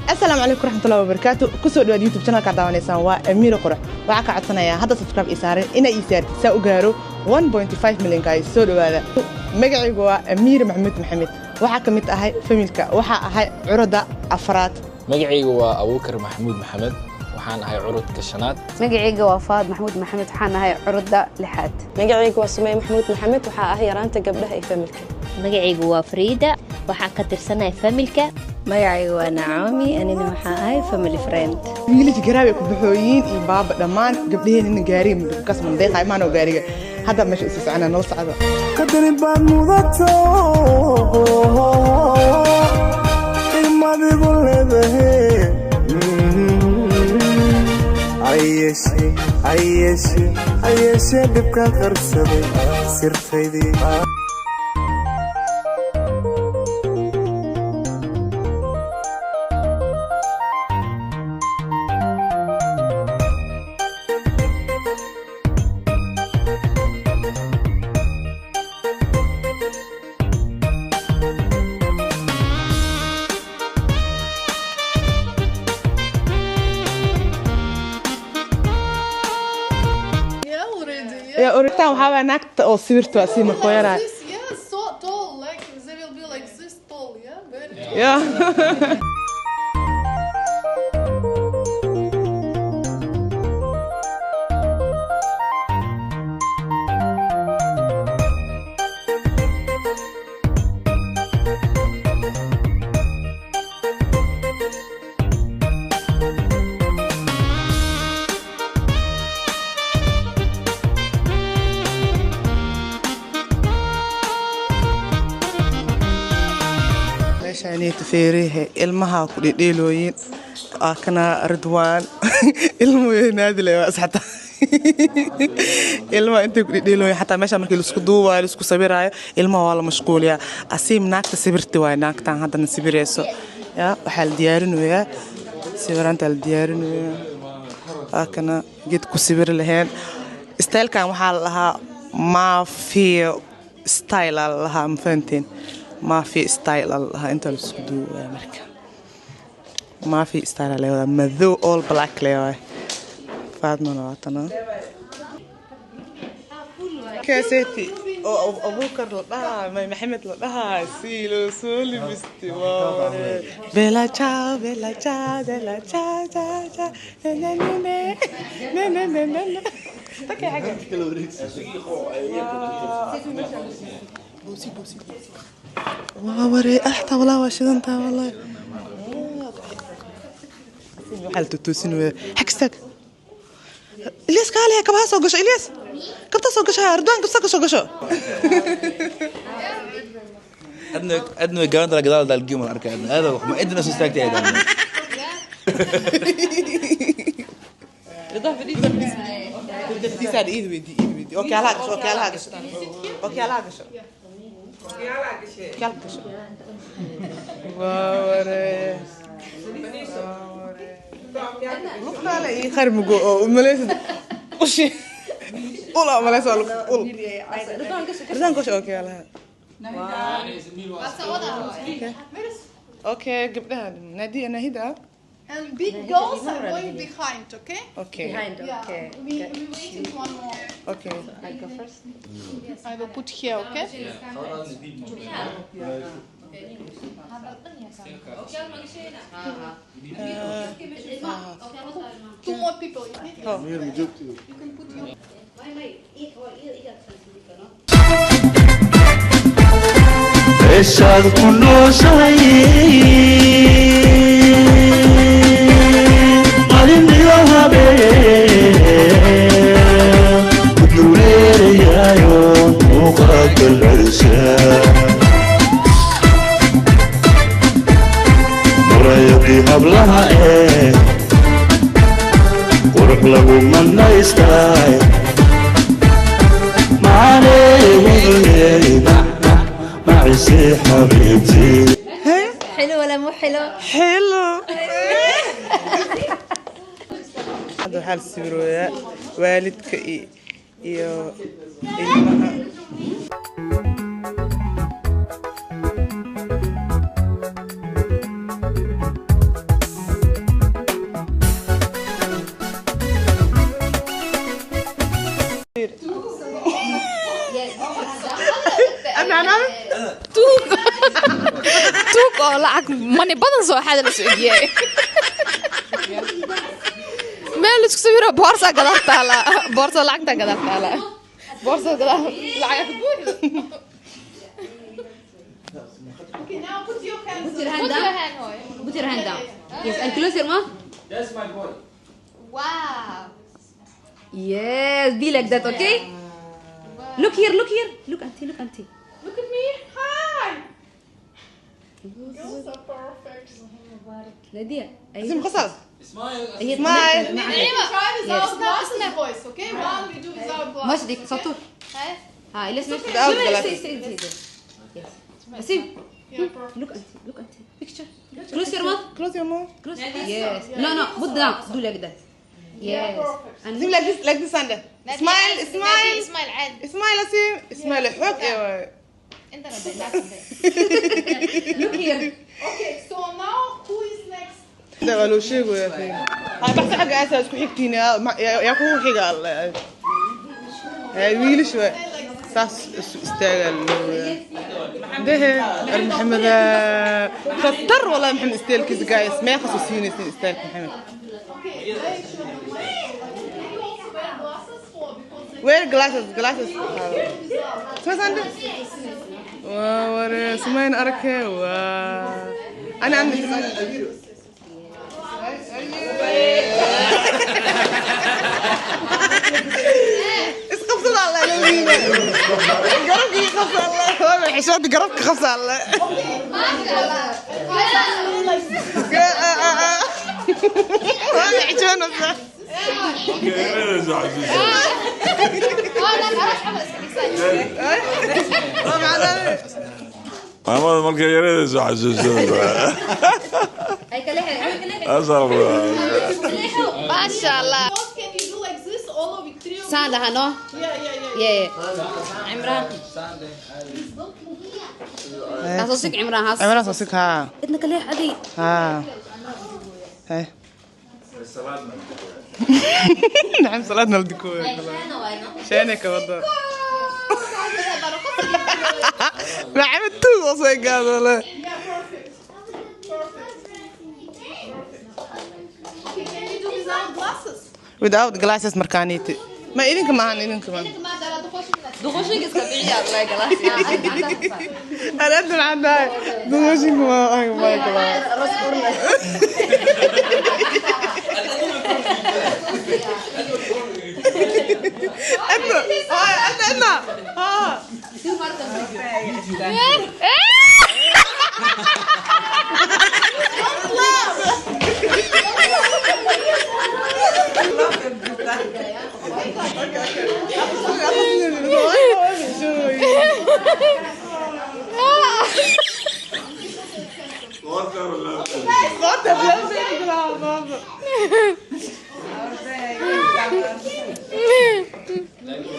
Asalaamu calaykum waraxmatullahi wabarakaatu. Kusoo dhawaad YouTube channelka daawanaysaan, waa Amiiro Qurux. Waxaa ka codsanayaa hadda subscribe ii saaran inay ii saartid saa u gaaro 1.5 million guys. Soo dhawaada. Magacaygu waa Amiir Maxamuud Maxamed. Waxaa ka mid ahay familka, waxaa ahay curada afraad. Magacaygu waa Abuukar Maxamuud Maxamed, waxaan ahay curudka shanaad. Magacayga waa Faad Maxamuud Maxamed, waxaan ahay curudda lixaad. Magacaygu waa Sumey Maxamuud Maxamed, waxaa ah yaraanta gabdhaha ee familka. Magacaygu waa Fariida, waxaan ka tirsanahay familka. Magacaygu waa Nacomi, anina waxaan ahay family friend. Wiilasha garaabay ku baxooyiin iyo baaba dhammaan gabdhaheenina gaariga kas mandeeqa imaanoo gaariga hadda meesha isu soconaa nala socda. Qadarin baad mudato, ilmadigu leedahe. Ayeeshe, ayeeshe, dhibkaan qarsaday sirtaydii. Yeah, already. Yeah. Yaa oritaan waxaa waaya naagta oo sawirta waa sii markoo yaraa. This, yeah, so tall, like they will be like this tall, yeah, very tall. Yaa meeshaanita feerihe ilmaha ku dhedheelooyin. Waa kana Ridwaan, ilmuhu naadile waa xataa ilmaha intay ku dhedheelooyin. Xataa meesha markii laisku duubayo, laisku sawiraayo, ilmaha waa la mashquuliyaa. Asiim naagta sawirti waay, naagtan haddana sawirayso. Ya waxaa la diyaarinayaa sawiraanta la diyaarinayaa. Waa kana geed ku sawiri laheen. Stylekan waxaa la dhahaa mafia style aa la dhahaa, ma fahanteen? Mafia style aa la dhahaa. Inta la isku duubaya marka mafia style aa leedahay, madow, all black leewaay. Faadmana waa tana kaaseti oo Abuukar la dhahaa, may Maxamed la dhahaa, si loo soo libisti. Waa bella ciao, bella ciao, bella ciao, ciao ciao, ne ne ne ne ne ne ne ne. Takay xagga. Buusi buusi, waa waree axta walaa waa shidantaa wallahi. Waxaa la toosin weya. Xag istaag, Ilyas, kaale kabaha soo gasho. Ilyas, kabta soo gasho. Ridwaan, kabta soo gasho. Adna way gabanta gadaal daal gima arkay adna aad wax ma cidna soo istaagtay aad. Fadhiisaad iid weydii, iid weydii. Okyaalaha gasho, okyaalaha gasho, okyaalaha gasho, okyaalaha gasho. Waa waree lugtaale ii qarmigo oo umalaysid ushi ula umalaysa lug ul. Ridwaan, gasho okyaalaha. Okay, gabdhaha Nadia, Nahida. And big girls are going behind, okay? Okay. Behind. Yeah. Okay. We waiting one more. Okay. I go first. I will put here, okay? Two more people. You need. You can put your. Meeshaad ku nooshahay qaliniyo habeen kudureerayaayo muuqaalka murayadii hablaha ee qurux lagu manaystay macaneeguduleey macise xabiibtii. حلو ولا مو حلو؟ حلو. Hadda waxaa la sawirooyaa waalidka iyo ilmaha. oo lacag mani badan soo xada la soo egiyay. Meel isku sawiro boorsa gadaal taala, boorsa lacagta gadaal taala, boorsa gadaal lacag ka buuxdo. Okay, now put your hands. Put your hand Put your down. hand, hooyo. Put your hand down. Yes, and close your mouth. That's my boy. Wow. Yes, be like that, okay? Look here, look here. Look, auntie, look, auntie. Look at me. Hi. You're so perfect. Nadia. Asim qosol. Smile. Smile. Naima, try without glasses, boys. Okay, one we do without glasses. ماشي ديك سطور. Hey. ها ليش ليش. Without glasses. Stay, stay, stay. Yes. Asim. Yeah, perfect. Look, auntie, look, auntie. Picture. Close your mouth. Close your mouth. Close. Yes. No, no. Put down. Do like that. Yes. And Asim, like this, like this under. Smile, smile. Smile عادي. Smile, Asim. Smile. Xoog eh. انت look here. Okay, so now who is next? Hada waa loo sheegayaa fiin. Hay baxsa xagga aasa isku xigtiin yaa kugu xiga alle. Hay wiilish waay. Saas isu istaagaa loo dehe ar Maxamed khatar wallahi. Maxamed isteelkiisa guys meeqa soo siinaysin isteelka Maxamed? Okay, they should be like. You also wear glasses for because they Wear glasses, glasses. Sma sande waa ware smayn arke waa ana عندي. Isqabsada alla leeyihiin garabkii qabsa alla waa xishood garabka qabsa alla. Waa xishoonaysa. Waa macnaa. Maamada markay yareeda soo xasuusanaysa. هاي كلها هاي كلها. Asal. ما شاء الله. Girls, can you do like this? All of you, three of you. سان لها no. Yeah. Yeah, yeah. عمران. هاسوسك عمران هاس. Cimraan soo sig haa. إدنا كلها هذه. haa hay نعم صلاتنا الدكوة شانك والله ما عملت وصي قال ولا. Yeah, perfect. Perfect. Okay, can you do without glasses? Without glasses markaaniiti ma idinka maahan idinka ma. دخوشك اسكبيعي الله يقلع. انا انت عندها دوشinku ma ma kala. راس قرنا. انت انت انت ها.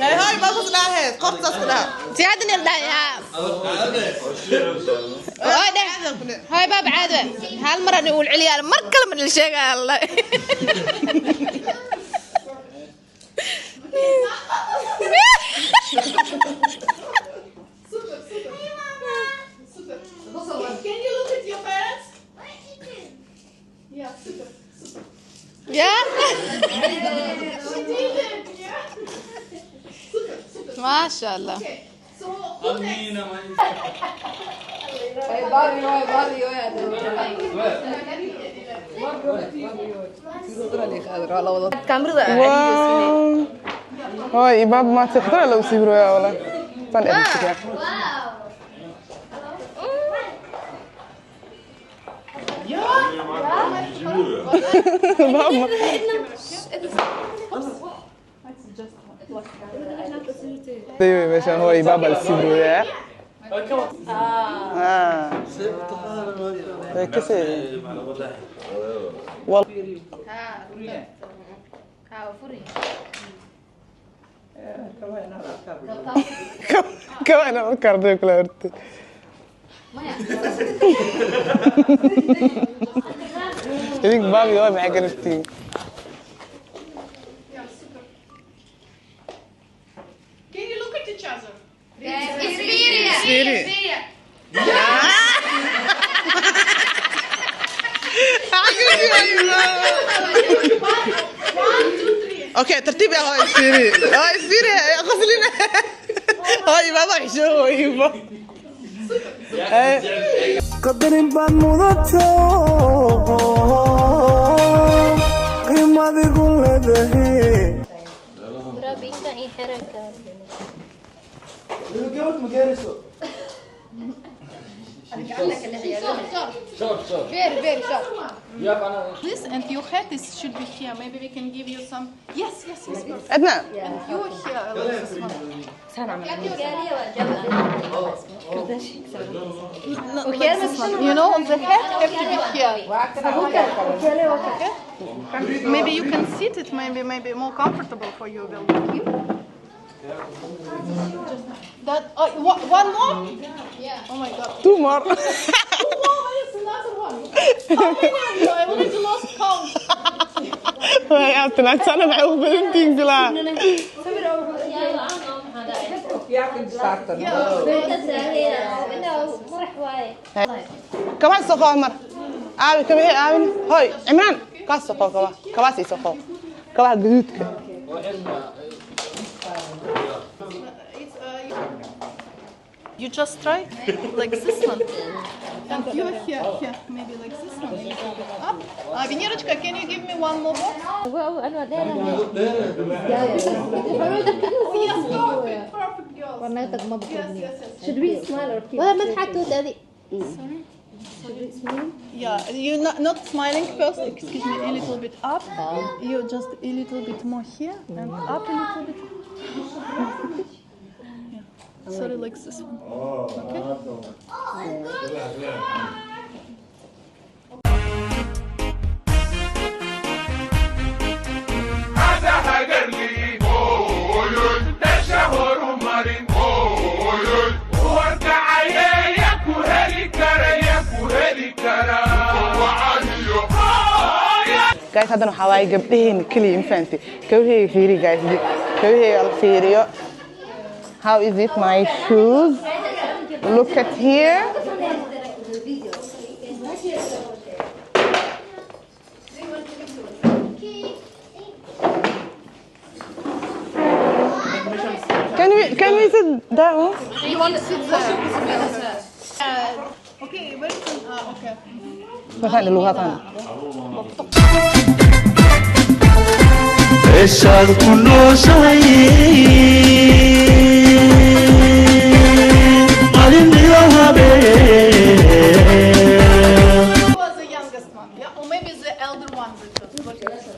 هاي هاي ما خصنا قرصة خصنا. سيادني الدايا هاي باب عادة هالمرة نقول عليا مر كل من الشيء الله. Super, super. Super. Can you look at your parents? Yeah, super, super. يا She did it, yeah. Super, super. ما شاء الله. Okay, so who next? واو هاي باب ما تقدر لو سيبرو يا ولا طن اديك. بابا ايوه meeshaan hooy baaba la sibirooyaa way kasii kaba inaad u karday kula hortay. Idink baabi waa maxay garabtiin? Yeah, super. Can you look at each other? Fiiri. Okay, tartiib yaa hooy isfiiri. Hooy isfiiri, qoslina. Hooy baaba xishooyibo. Qadarin baad mudato, qiimadigu leedahay. Grabe inta i xiranka. Gabadh ma gaarayso. Very, very short. This and your head is should be here. Maybe we can give you some. Yes, perfect. Adna. And you here, like this one. No, like this one. You know, on the head have to be here. Okay. Maybe you can sit it. Maybe more comfortable for you will be. That oh, one more? Yeah. Oh my God. Two more. Two more. It's another one. How many are you? I already lost count. Way aad sana maxay u badantiin bilaa. Kabaha soo qabo mar. Aabi kabahee aabina. Hoy, Cimraan, kaas soo qabo kabaha. Kabahaas ii soo qabo. Kabaha gaduudka. You just try like this one. And you here, here, maybe like this one, a little bit up. Venерочка, can you give me one more box? Yes, perfect, perfect, girls. Yes. Should we smile or keep? Wala madxagtood adi. Sorry? Yeah, you're not smiling first, excuse me, a little bit up. You just a little bit more here and up a little bit. Yeah. Sorry, like this one. Okay. Guys, haddana waxaa waaye gabdhaheena keliya, ma fahantay? Kabaheyga fiiri, guys, kabaheyga la fiiriyo. How is it, my shoes? Look at here. Can we sit down? You want to sit there? Okay, where is it? Okay. Maxaa luqatan? Meeshaad ku nooshahay maalin iyo habeen. Who was the youngest one? Yeah, or maybe the elder one. The first.